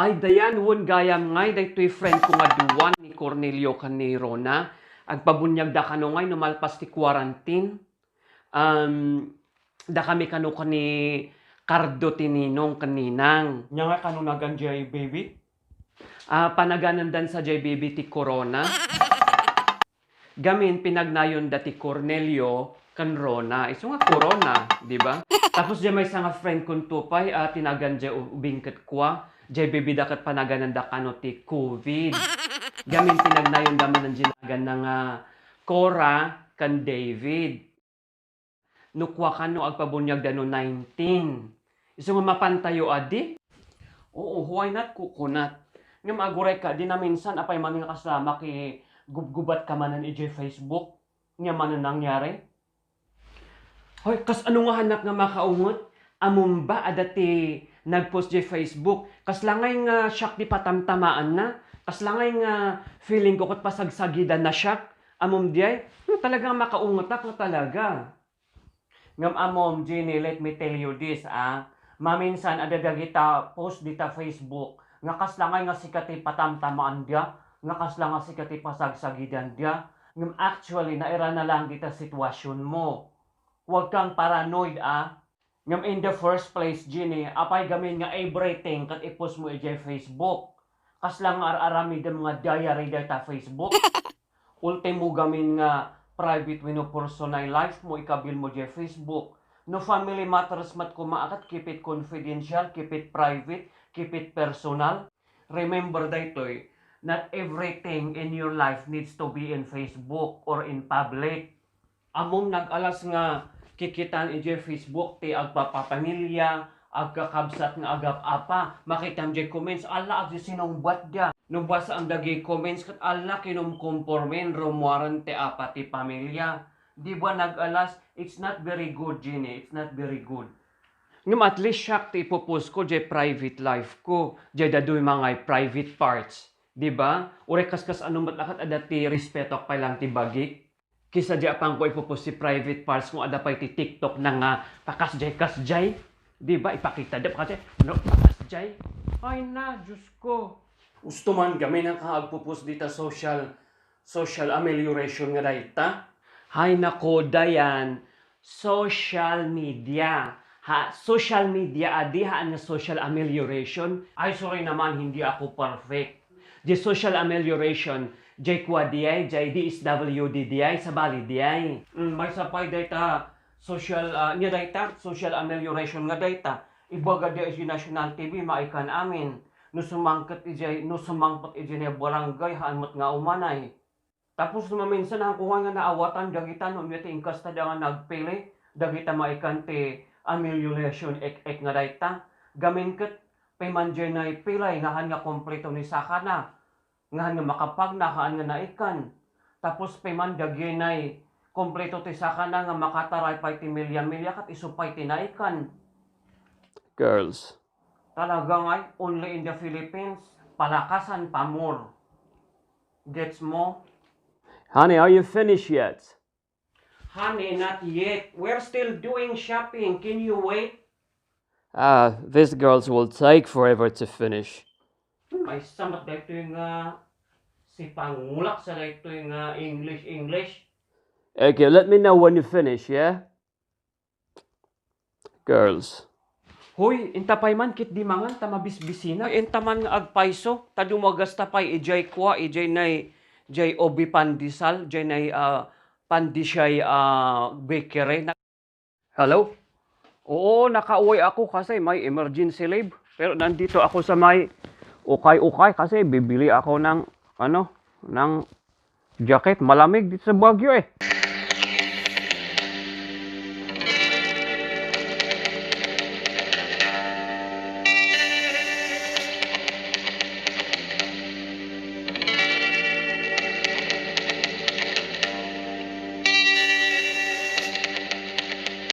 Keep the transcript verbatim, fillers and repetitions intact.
Ay, Dayan, wen gayam ngay, daytoy friend ko nga dua, ni Cornelio ken ni Rona. Agpabuniagda kano ngay no malpas ti quarantine. Um, dakami kano ken ni Cardo ti ninong ken ninang. Nia nga kano nagan jay baby? Ah, panaganandan sa jay baby ti corona. Gamin, pinagnayonda ti Cornelio ken Rona. Isu nga corona, di ba? Tapos jay maysa nga friend konto pay, ah, tinagan jay u-, ubing ket kua. Jay baby da ket panagananda kano ti covid. Gamin, pinagnayonda manen jay naganna nga Cora ken David. No kua kano, agpabuniagda no nineteen. Isu nga mapantayo a di? Oo, why not, kukunat? Ngem aguray ka, di naminsan, apay man nga kasla makigubgubat ka manen idiay Facebook? Nia manen nangyari? Hoy, kas ano nga hanak nga makaunget? Ammom ba adda ti nagpost diay Facebook? Kasla ngay nga siak ti patamtamaanna? Kasla ngay nga feeling ko ket pasagsagidanna siak? Ammom diay? Hmm, talagang makaungetak nga talaga. Ngem ammom, Jenny, let me tell you this, ah. Maminsan, adda dagita post dita Facebook, nga kasla ngay nga sika ti patamtamaan dia, nga kasla nga sika ti pasagsagidan dia. Ngem actually, nairana lang dita sitwasion mo. Huwag kang paranoid, ah. Ngem in the first place, Jenny, apay gamin nga everything ket ipost mo idiay Facebook? Kasla nga ar-aramidem nga diary dayta Facebook? Ultimo gamin nga private wenno personal life mo ikabil mo diay Facebook. No family matters met koma ket, keep it confidential, keep it private, keep it personal. Remember daytoy, not everything in your life needs to be in Facebook or in public. Ammom nag-alas nga kikitam idiay Facebook ti agpapapamilya, agkakabsat nga agap-apa. Makitam diay comments, ala, agsisinungbat dia. No basaam dagiti comments ket ala kinumkompormen, rumuaren ti apa ti pamilya. Di ba nag-alas? It's not very good, Jenny. It's not very good. Ngem at least siak ti ipopost ko diay private life ko, diay daduy mangay private parts. Di ba? Uray kaskas ano met la ket adda ti respeto pay lang ti bagik. Kisa di apanko ipopost ti private parts ko, adda pay ti TikTok na nga pakasdiay-kasdiay. Di ba? Ipakita di pakasdiay. No, pakasdiay. Ay na, Diyos ko. Gusto man gamin nga agpopost dita social, social amelioration nga dayta? Hay nako, Dayan. Social media. Ha, social media a di, haan nga social amelioration. Ay, sorry naman, hindi ako perfect. Di social amelioration, jay kua diay, jay D S W D diay, sabali diay. Mm, maysa pay dayta social, ah, nia dayta, social amelioration nga dayta. Ibaga diay iti national T V, maikan amin. No sumangpet idiay, no sumangpet idiay barangay, haan met nga umanay. Tapos no maminsan, haan ko nga naawatan dagita no ania ti inkastada nga nagpili, dagita maikan ti amelioration ek-ek nga dayta. Gamin ket, pay man diay naipili nga haan nga kompleto ni sakana, nga haan nga makapagna, haan nga naikan. Tapos pay man dagiti kompleto ti sakana nga makataray pay ti milya-milya ket isu pay ti naikan. Girls. Talaga ngay, only in the Philippines, palakasan pa more. Gets mo? Honey, are you finished yet? Honey, not yet. We're still doing shopping. Can you wait? Ah, these girls will take forever to finish. Maysa met daytoy nga sipangulak sa daytoy nga English, English. Okay, let me know when you finish, yeah? Girls. Hoy, inta pay man ket di mangan ta mabisbisina. Ay, inta man nga agpayso, ta dumagasta pay idiay kua, idiay nay, idiay O B Pandesal, idiay nay, ah, Pandesal, ah, bakery. Na- Hello? Oo, nakauwi ako kasi may emergency leave. Pero nandito ako sa may ukay-ukay kasi bibili ako ng, ano, ng jacket. Malamig dito sa Baguio eh.